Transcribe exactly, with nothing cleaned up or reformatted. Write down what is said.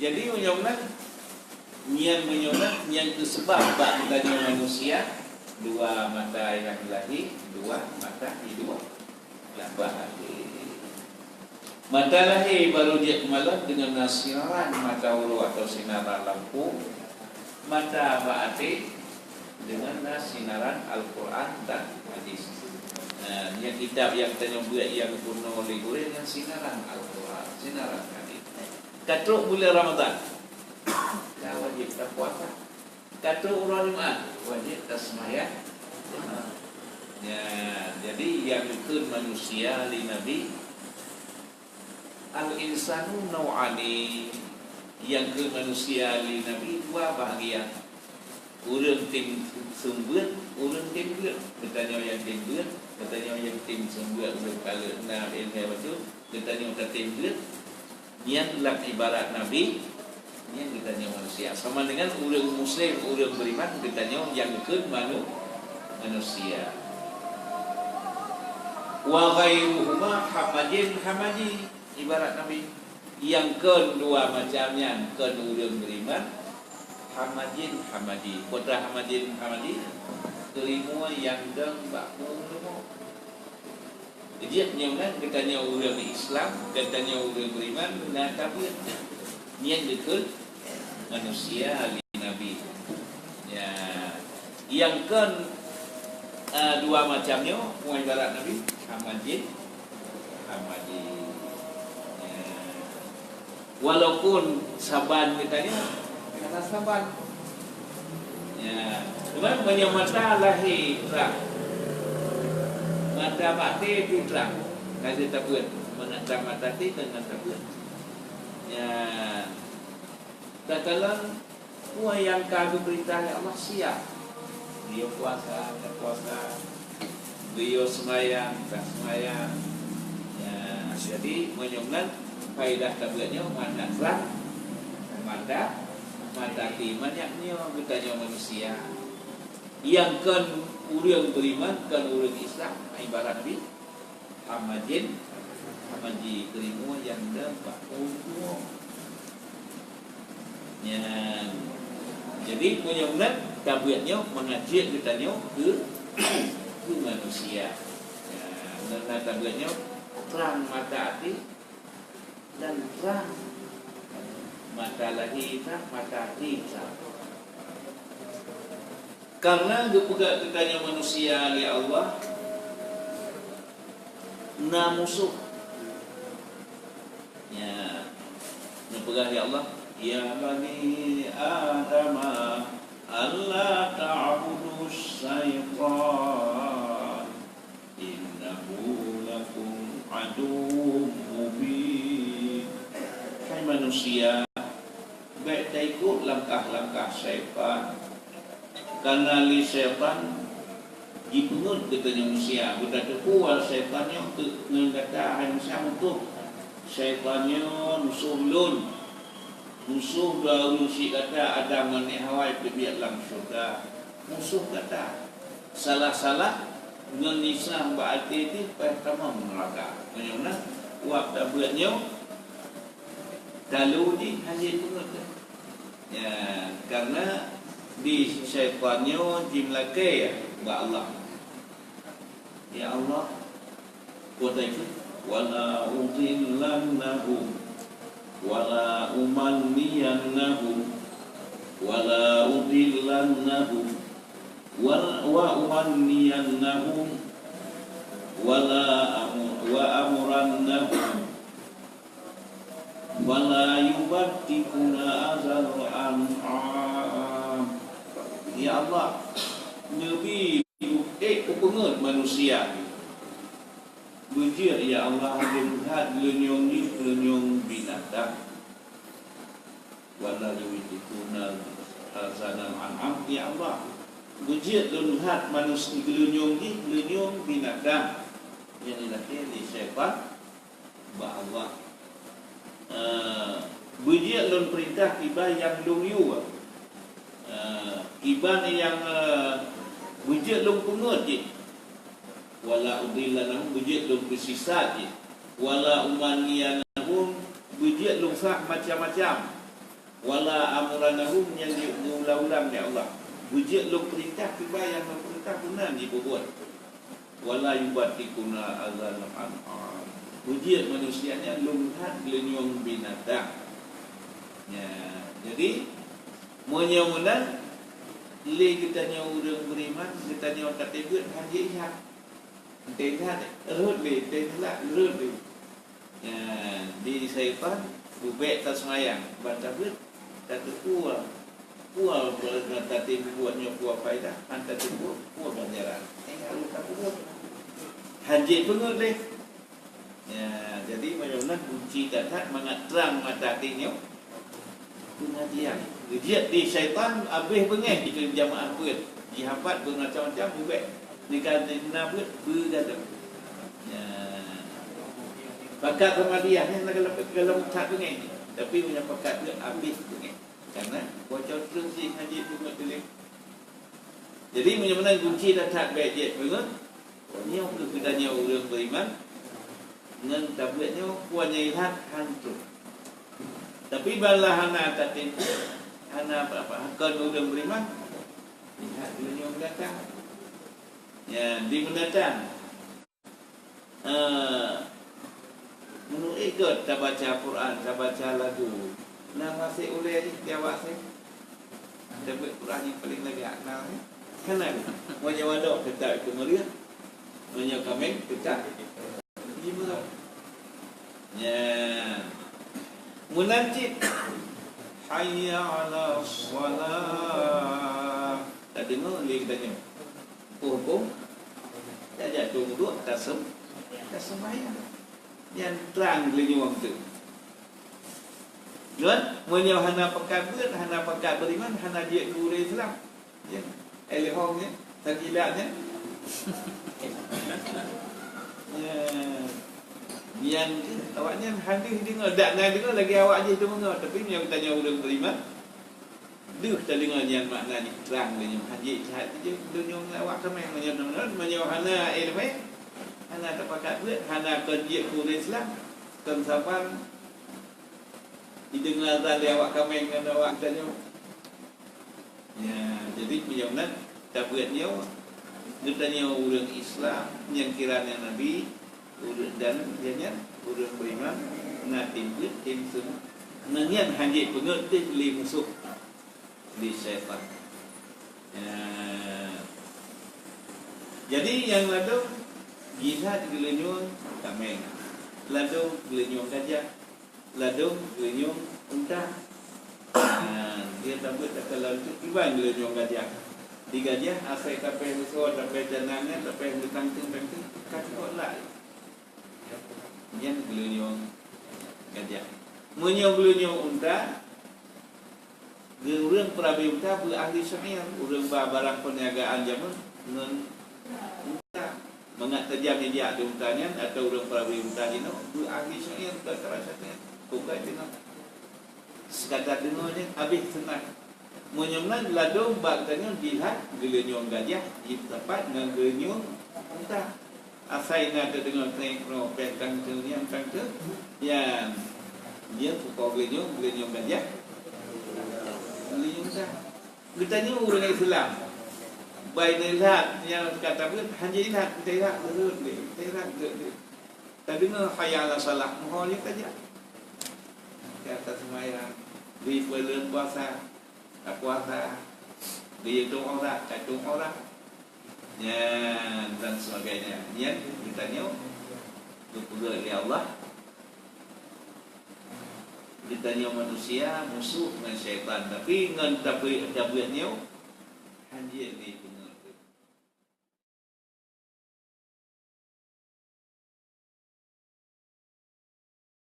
Jadi meunyoe meunan, nyan meunyoe meunan, nyan keuh seubab bak geutanyoe manusia, dua mata nyang lahé, dua mata hidup. Lam bak até. Mata lahé barô jeuet keumalon deungon na sinaran mata uroe atau sinaran lampôh. Mata bak até deungon na sinaran Al-Quran dan hadis. Nah, nyan kitab nyang tanyoe beuet nyang geupunoh lé gurée nyan sinaran Al-Quran, sinaran hadis. Ka trok buleuen Ramadhan, ka wajéb tapuasa. Ka trok uroe Jumat, wajéb taseumayang. Ya, jadi nyang geukheun manusia lé Nabi, al-insanu nau'ani, nyang kheun manusia lé Nabi dua bahagian. Ureuëng tem seumbeuet, ureuëng tem beuet. Geutanyoe nyang tem beuet, geutanyoe nyang tem seumbeuet, ureuëng kaleuet na ilmu bacut, geutanyoe tatem beuet. Nyan lam ibarat Nabi, nyan geutanyoe manusia. Sama dengan ureuëng muslim, ureuëng beriman, geutanyoe nyang kheun manu-, manusia. Wa ghairuhuma hamajin hamaji, ibarat Nabi. Nyang kheun dua macam nyan, kheun ureuëng beriman, hamajin hamaji. Peue hamajin hamaji? Teurimong nyang dong bak peue. Jeuet nyoe kan, geutanyoe ureuëng Islam, geutanyoe ureuëng beriman, na tabeuet. Nyan geukheun manusia lé Nabi. Ya, nyang kheun, eh, dua macam nyoe, peue ibarat Nabi, hamajin hamaji. Ya. Walaupun saban geutanyoe, hana saban. Ya, cuman meunyoe mata lahé trang, mata bak até pih trang, ka jeuet tabeuet, meunyoe mata até ka na tabeuet. Ya, takalon peue nyang ka geupeurintah lé Allah siap. Geuyue puasa, tapuasa. Geuyue seumayang, taseumayang. Ya, jadi meunyoe meunan, faedah tabeuet nyoe mata trang, mata, mata até. Manyak nyoe geutanyoe manusia. Nyang kon ureuëng beriman, kon ureuëng Islam, ibarat Nabi. Hamajin, hamaji teurimong nyang dong bak ureuëng tuwoe. Nyan. Jadi, meunyoe meunan, tabeuet nyoe mangat jeuet geutanyoe keu, keu manusia. Nyan, meunan tabeuet nyoe trang mata até, dan trang mata lahé, trang mata até, trang. Karena geupeugah geutanyoe manusia lé Allah na musoh. Ya, geupeugah lé Allah, "Ya bani Adama, alla ta'budus syaitan." "Innahu lakum aduwwum mubin." Hai manusia, bék taikot langkah-langkah syaitan. Karena lé syaitan jipeungeut geutanyoe manusia. Geutateupeue syaitan nyoe keu-, ngon gata hai manusia musoh. Syaitan nyoe musoh lôn. Musoh dua ureuëng syik gata, Adam ngon Hawa, teubiet lam syeuruga. Musoh gata. Salah-salah ngon lisan bak até pih paih tamong neuraka. Meunyoe na, wab tabeuet nyoe, talo jih hana jipeungeut. Ya, karena di syaitan nyoe jimeulakée bak Allah. Ya Allah, kota itu, "Wala udillannahum, wala umanniyannahum, wala udillannahum, wal-, wa umanniyannahum, wala amu-, wa amurannahum." "Fala yubattikuna azanal an'am." Ya Allah, neubi ék kupeungeut manusia. Beujeuet, ya Allah, lôn that geulinyueng jih geulinyueng binatang. "Fala yubattikuna azanal an'am." Ya Allah, beujeuet lôn that manusia geulinyueng jih geulinyueng binatang. Nyang dilakée lé syaitan bak Allah. Eh, beujeuet lôn peurintah kiban nyang lôn yue. Eh, kiban nyang, eh, beujeuet lôn peungeut jih. Wala udillannahum, beujeuet lôn peusisat jih. Wala umanniyannahum, beujeuet lôn sah macam-macam. Wala amrunahum, nyang di-, diulang-ulang lé Allah. Beujeuet lôn peurintah, kiban nyang lôn peurintah beuna jipeubuet. Wala yubattikuna azanal an'am. Beujeuet manusia nyan lôn that geulinyueng binatang. Ya, jadi, meunyoe meunan, lé geutanyoe ureuëng beuriman, geutanyoe tateubiet han jeuet that. Teuingat, rhot lé, teuingat, rhot lé. Ya, di syaitan, bubek taseumayang, ban tabeuet, tateupeue, peue tatem buet nyoe peue faedah, han tateupeue, peue ganjaran. Ingat lé tateupeue. Han jeuet peungeuet lé. Ya, jadi, meunyoe meunan kunci that-that mangat trang mata até nyoe, pengajian. Geujeuet di syaitan habéh beungéh di jamaah peuet. Jihapat beumacam-macam bubek. Ningka na peuet beugadôh. Ya. Pakat Muhammadiyah nyan na galak, galak that beungéh. Tapi meunyoe pakat peuet habéh beungéh. Karena bocor treuk jih ngaji peungeuet tuléh. Jadi, meunyoe meunan kunci that-that bèk jeuet peungeuet, nyoe keuh geutanyoe ureuëng beriman, ngon tabeuet nyoe, peue nyang ilhat han trok. Tapi, ban la hana tatem, hana apa-apa, kon ureuëng beriman, ilhat geulinyueng datang. Ya, di meunatang. Eh, meunurot gét tabaca Quran, tabaca lagu, na maséh ulèe jih di awak seh. Tabeuet Quran nyang paleng lagak na, eh? Hana. Meunyoe wadôk teutap ipeumeureuh, meunyoe kaméng teutap jimeurôh. Nya. Meunan cit, "Hayya 'alas shalah." Tadeungoe lé geutanyoe. Peue hukôm? Tajak tueng uduk, tasem-, taseumayang. Nyan trang geulinyueng teuh. Nyan, meunyoe hana pakat beuet, hana pakat beriman, hana jeuet keu ureuëng Islam. Nyan, eh, lé hong nyan, takilat nyan. Nyan, nyan keuh, awaknyan han deuh deungoe, dak na deungoe lagèe awak jih deungoe, tapi meunyoe geutanyoe ureuëng beriman, deuh tadeungoe nyan makna jih trang lé nyoe. Han jeuet that jih donya ngon awak kaméng meunyoe, meunyoe hana iéleumé, hana tapakat beuet, hana kon jeuet keu ureuëng Islam, kon saban jideungoe azan lé awak kaméng ngon awak geutanyoe. Ya, jadi meunyoe meunan tabeuet nyoe, geutanyoe ureuëng Islam nyang kira ngon Nabi, ureuëng dan nyan, ureuëng beriman, na tem beuet, tem seunang. Nyan han jeuet peungeuet teuh lé musoh, lé syaitan. Ya. Jadi, nyang ladôm jilhat geulinyueng kaméng, ladôm geulinyueng gajah, ladôm geulinyueng unta. Nah, dia tabeuet takalon tu kiban geulinyueng gajah. Di gajah asai tapéh meusoe, tapéh janang nyan, tapéh meutangteung-tangteung, ka cukôp lai. Nyan geulinyueng gajah. Meunyoe geulinyueng unta, ureuëng peurabe unta beu ahli syair, ureuëng ba barang perniagaan jameun ngon unta. Mangat tajam ijak di unta nyan, atau ureuëng peurabe unta jinoe beu ahli syair, peukara syair. Bukan jinoe. Sekadar deungoe nyan habéh seunang. Meunyoe meunan ladôm bak tanyoe jilhat geulinyueng gajah, jitapat ngon geulinyueng unta. Asai na teudeungoe trek, ropek, tangteung, nyang tangteung, nyan, nyan pukoe geulinyueng, geulinyueng gajah, geulinyueng gajah. Geutanyoe ureuëng Islam, bai na ilhat nyang ka tabeuet, han jeuet ilhat, geutanyoe ilhat, geutanyoe ilhat, geutanyoe ilhat. Tadeungoe hayya 'alas shalah, meuho jih tajak. Ka taseumayang, di buleuen puasa, tapuasa, di tueng aurat, tatueng aurat. Nyan dan sebagainya. Nyan geutanyoe geupeugah lé Allah. Geutanyoe manusia musoh ngon syaitan, tapi ngon tabeuet, tabeuet nyoe han jeuet lé